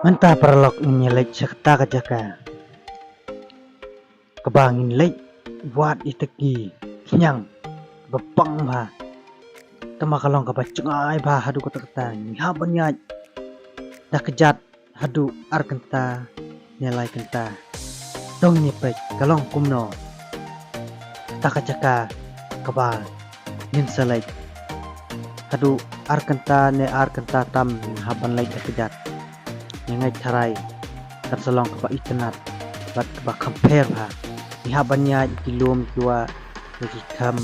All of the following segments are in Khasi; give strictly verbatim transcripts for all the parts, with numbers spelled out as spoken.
Mynta paralok ngin ïa leit sha kata ka jaka kaba ngin leit wad ïa kata ki khñiang ba bang bha. Tangba ka long kaba jngai bha haduh katta katta. Ngi hap ban ïaid da kjat haduh ar kynta ne lai kynta. To ngin ïa peit ka long kumno kata ka jaka kaba ngin sa leit. Haduh ar kynta ne ar kynta tam ngin hap ban leit da kjat. Ngi ngeit tharai kan sa long kaba itynnat bad kaba kham pher bha. Ngi hap ban ïaid ki lum ki wah, ki kham,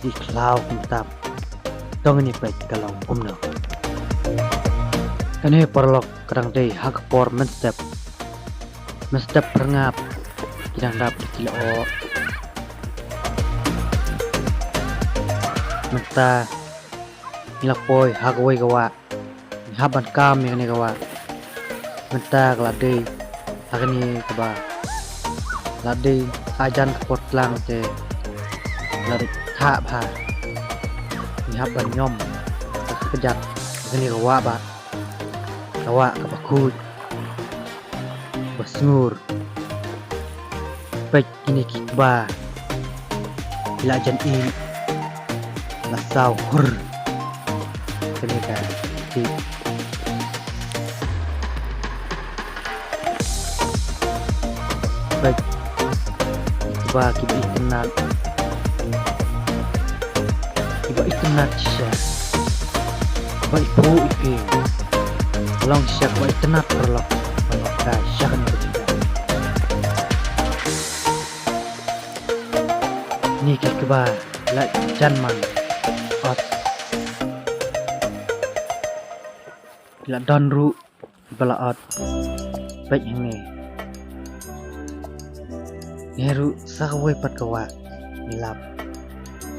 ki khlaw kumta. To ngin ïa peit ka long kumno. Kane paralok ka dang dei ha ka por mynstep. Mynstep phyrngap ki dang dap da ki lyoh. Mynta ngi la poi ha kawei ka wah. Ngi hap ban kam ïa kane ka wah. Mynta ka la dei ha kane kaba la dei hajan ka por tlang te la dei thah bha. Ngi hap ban ñiom ka kjat ha kane ka wah ba ka wah kaba khuid ba sngur. Peit kine ki kba ki la jan ïeit, la saw hur. Kane ka ti. Peit ki kba kiba itynnat. Kiba itynnat shisha. Kiba iphuh iphieng. Long shisha kiba itynnat paralok. Paralok ka shisha kane ka jaka. Kine ki kba la jan man ot. La don ruh ba la ot. Peit hangne. Ngi ruh sa kawei pat ka wah ngi lap.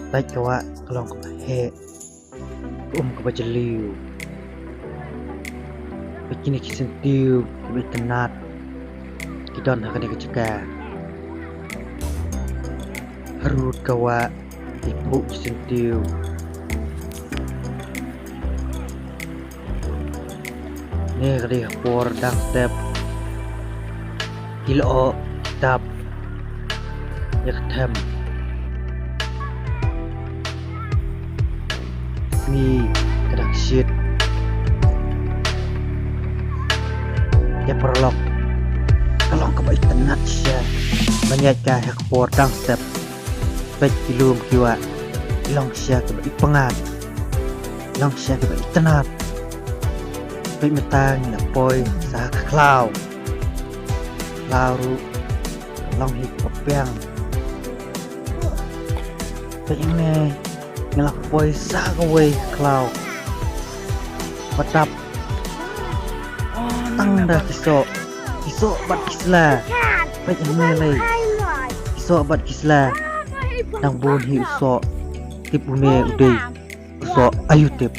Peit ka wah ka long kaba heh. Ka um kaba jylliew. Peit kine ki syntiew kiba itynnat ki don ha kane ka jaka. Harud ka wah ki phuh ki syntiew. Ne ka dei ha por dang step. Ki lyoh ki tap ïa ka them. Sngi ka dang shit. Te paralok ka long kaba itynnat shisha ban ïaid ka ha ka por dang step. Peit ki lum ki wah ki long shisha kiba ipyngngad. Long shisha kiba itynnat. Peit mynta ngi la poi sa ha ka khlaw. Khlaw ruh ka long hi kaba biang. Peit hangne ngi la poi sa kawei ka khlaw ba dap tang da ki soh, ki soh bad ki sla. Peit hangne lei, ki soh bad ki sla. Dang bun hi u soh. Tip une u dei u soh aïu tip.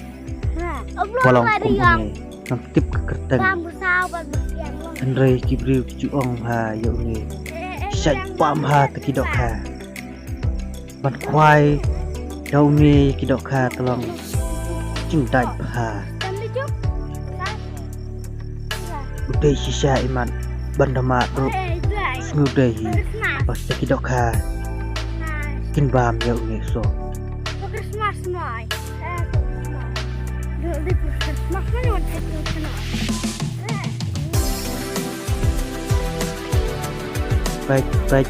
Ba long kum une, ngam tip ka kyrteng. Hynrei ki briew ki ju ong ha ïa une, shait pam ha te ki dohkha. Ban khwai da une ki dohkha te long jingdait bha. U dei shisha imat ban da mad ruh. Sngew dei hi ba te ki dohkha kin bam ïa une u soh. Peit, peit,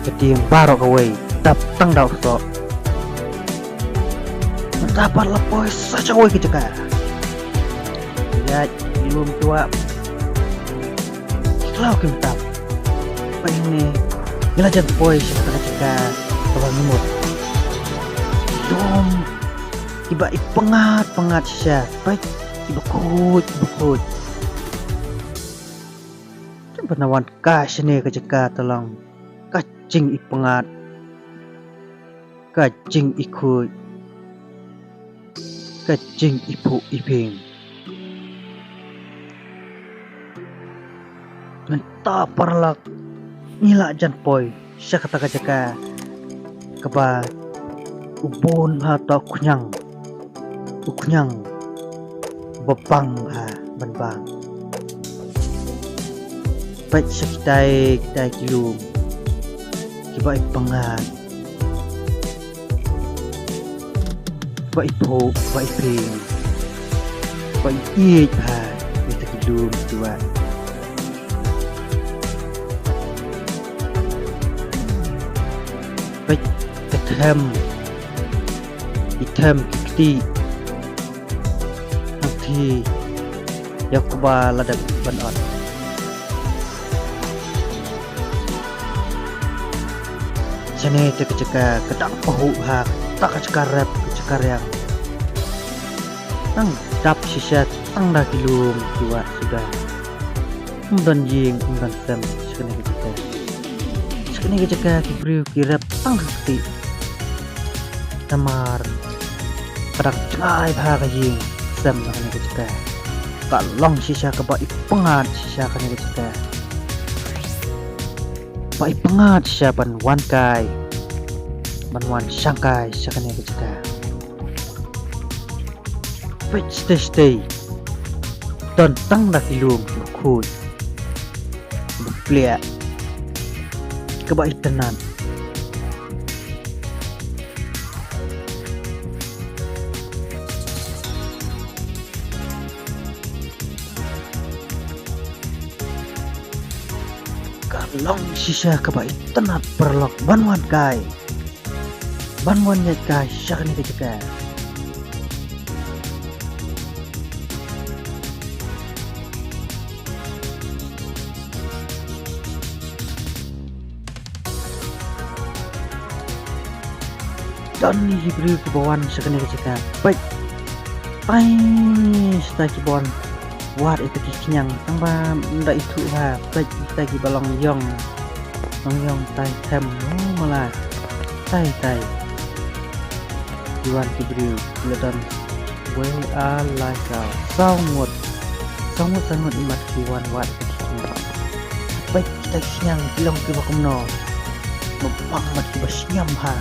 ka tieng baroh kawei dap tang da u soh. Mynta pat la poi sa sha kawei ka jaka. Ïaid ki lum ki wah, ki khlaw kim tap. Peit hangne ngi la jan poi sha kata ka jaka kaba ngi mut. Lum kiba ipyngngad pyngngad shisha. Peit kiba khuid kiba khuid. Te ba na wan ka shane ka jaka te long ka jingipyngngad, ka jingikhuid, ka jingiphuh iphieng. Mynta paralok ngi la jan poi sha kata ka jaka kaba u bun ha uta u khñiang, u khñiang ba bang ha ban bang. Peit sha kitai, kitai ki lum kiba i pyngngad, kiba i phuh, kiba i ping, kiba i ïeit bha. Kita ki lum kiba, peit, ki them, ki them ki kti. Hangti ïa kaba la dep ban ot. Shane te ka jaka ka dang pahuh ha, ta ka jaka rep, ka jaka riang. Tang dap shisha tang da ki lum ki wah suda. Ym don ïing, ym don sem sha kane ka jaka. Sha kane ka jaka ki briew ki rep tang ha kti. Namar ka dang jngai bha ka ïing sem na kane ka jaka. Ka long shisha kaba i pyngngad shisha kane ka jaka. Ba i pyngngad shisha ban wan kai, ban wan shang kai sha kane ka jaka. Peit shatei shatei, don tang da ki lum kiba khuid, kiba pliah, kiba itynnad. Ka long shisha kaba itynnad paralok ban wan kai, ban wan ïaid kai sha kane ka jaka. Don hi briew kiba wan sha kane ka jaka. Peit, tai sha kiba wan wad ïa ki khñiang, tang ba ym da ithuh ha. Peit, ïa kiba long ïong, long ïong tai them, oh mala. Tai tai, ki wan ki briew ki la don wei ar lai saw, saw ngut, saw ngut, saw ngut i mat ki wan wad ïa ki khñiang. Peit kita ki khñiang ki long kiba kumno, ba bang bad kiba sngem ha.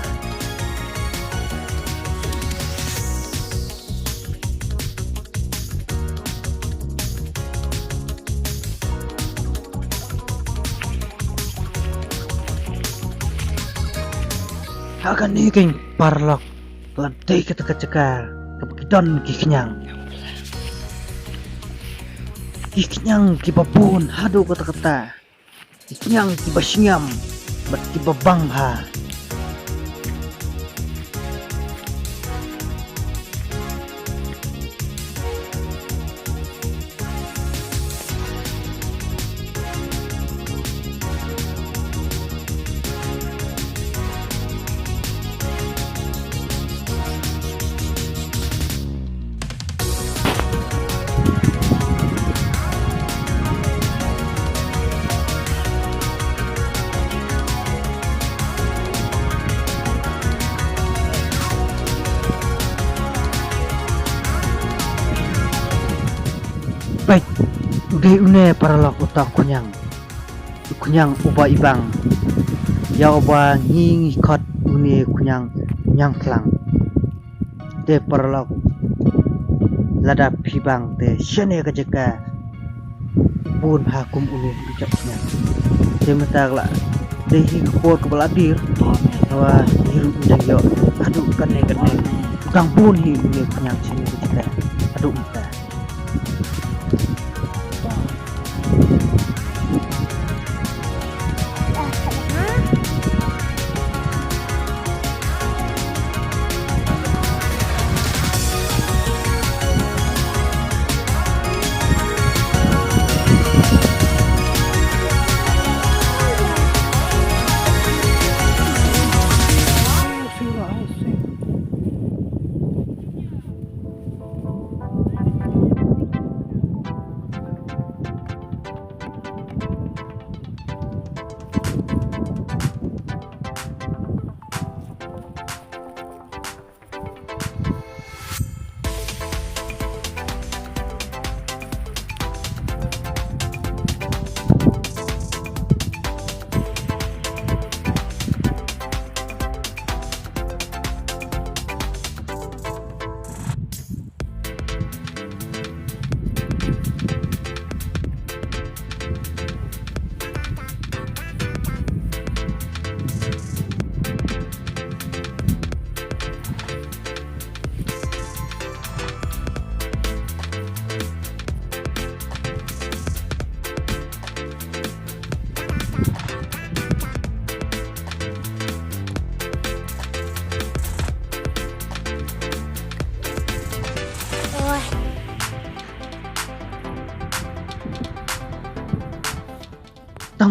Ha kane ka paralok la dei kata ka jaka kaba ki don ki khñiang. Ki khñiang kiba bun haduh katta katta. Ki khñiang kiba sngem bad kiba bang bha. Peit, u dei une paralok uta u khñiang. U khñiang uba i bang, ïa uba ngi ngi khot une u khñiang, khñiang khlang. Te paralok, lada phi bang te shane ka jaka bun ha kum une u jaka khñiang. Te mynta ka la dei hi ka por kaba la dier, hawa hi ruh u dang ïoh haduh kane kane. Dang bun hi une u khñiang shane ka jaka haduh mynta.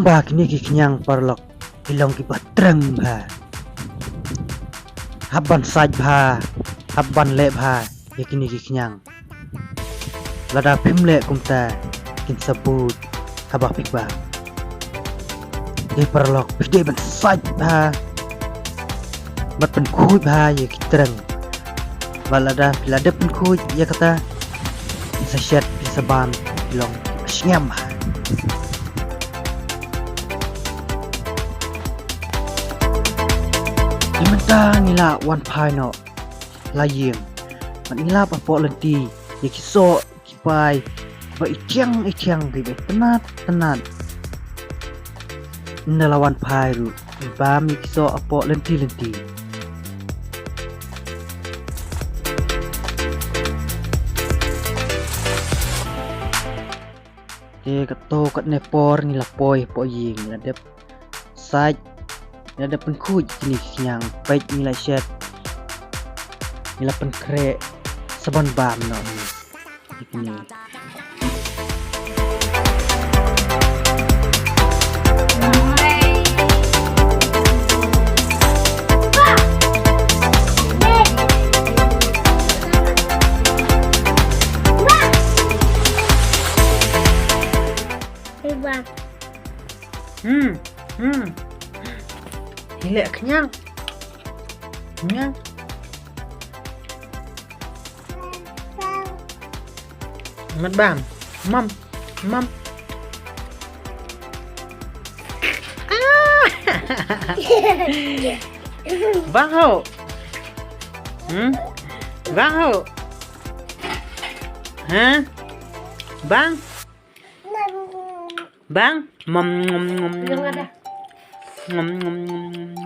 Ba kine ki khñiang paralok ki long kiba treng bha. Hap ban sait bha, hap ban leh bha ïa kine ki khñiang. Lada phim leh kumta kin sa bud haba phi bam. Te paralok, phi dei ban sait bha bad pynkhuid bha ïa ki treng. Bad lada phi la dep pynkhuid ïa kata, phi sa shet, phi sa bam, phi long kiba sngem bha. Te mynta ngi la wan phai noh la ïing. Bad ngi la hapoh lynti ïa ki soh ki pai ba i thiang i thiang, ba i tynnat tynnat. Ynda la wan phai ruh, ngi bam ïa ki soh hapoh lynti lynti. Te kato katne por ngi la poi hapoh ïing, ngi la dep sait, ngi la dep pynkhuid kine ki khñiang, peit ngi la shet, ngi la pynkhreh, sa ban bam noh ïa kine. Hmm, hmm. Ngi leh khñiang. Khñiang. Mat bam. Mam. Mam. Ah! Bang ho. Hmm? Bang ho. Ha? Bang. Bang. Mam, mam, mam. Yung ada. Mam, mam, mam, mam.